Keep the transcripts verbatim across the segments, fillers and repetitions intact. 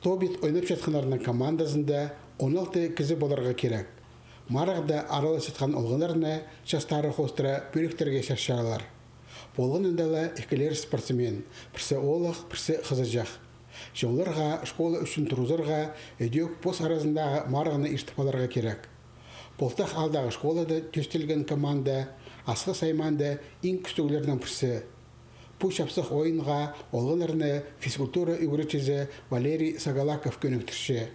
Тобит ойнапчатханнарның командазында он алты кізі поларға кирек. Марығда араласчатхан олғаннарны частары хоостыра пӧліктерге чарчалар. Полғанында ла ікілер спортсмен, пірсі оолах, пірсі хызыҷах. Чолларға школа ӱчӱн турғызарға ідӧк пос аразындағы марығны иртіп аларға кирек. Полтах аалдағы школада тӧстелген команда Асхыс аймаанда иң кӱстіглернің пірсі. Пу чапсых ойынға олғаннарны физкультура ӱгретчізі Валерий Сагалаков кӧніктірче.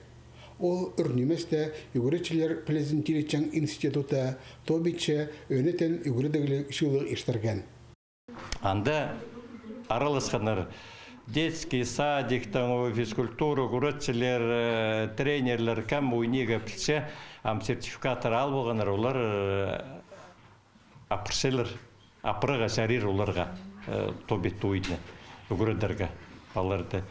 Ол ӱр ниместе ӱгретчілер пілізін тилетчең институтта тобитче ӧнетін ӱгредігліг чыылығ иртірген. Анда араласханнар детский садиктің, физкультура ӱгретчілер, э, тренерлер, кем ойниға пілче, ам сертификаттар алып алғаннар, олар, э, апарчалар, апарарға чарир оларға, э, тобит ойынны ӱгредерге палаларды.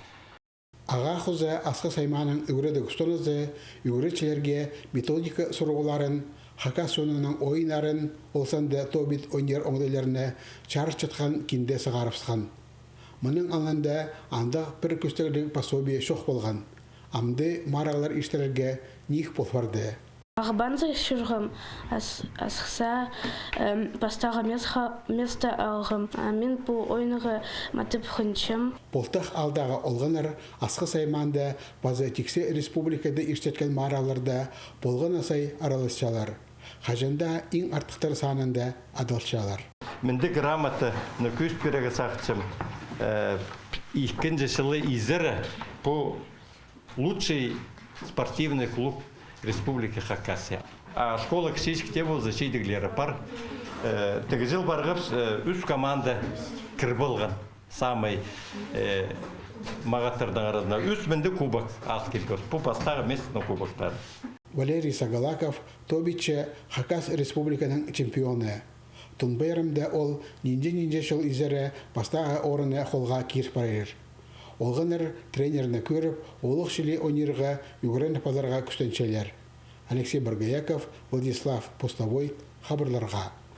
Ағаа хоза Асхыс аймааның ӱгредіг устазы ӱгретчілерге методика сурығларын, хакас чонының ойыннарын, ол санда тобит ойнир оңдайларны чарытчатхан кинде сығарыбысхан. Мының алнында андағ пір кӱстігліг пособие чох полған. Амды марығлар иртірерге ниик пол парды. Ағбанзар чӧргем, ас-, асхыссар, эм, пастағы месха-, место алғам. А мин пу ойынға матап хынчам. Полтах аалдағы олғаннар Асхыс аймаанда паза тиксі республикада иртчеткен марығларда полған на сай араласчалар. Хаҷан даа иң артыхтар санында адалчалар. Мында грамотаны кӧзіт пирерге сағынчам. Э, ікінҷі чылы изері пу лучший спортивный клуб Республики Хакасия. А школа кічіҷек тее полза, чидіглері пар. Э, тігі чыл парғабыс, э, ӱс команда кір полған. Самый, э, мағаттарның аразына. Ӱс мында кубок алып килгебіс. Пу пастағы местінің кубоктары. Валерий Сагалаков тобитче Хакас Республиканың чемпионы. Тун пайрамда ол нинҷе-нинҷе чыл изері пастағы орынны холға кир парир. Олғаннар тренерні кӧріп, оолах чіли ойнирға ӱгреніп аларға кӱстенчелер. Алексей Боргояков, Владислав Постовой, хабарларға.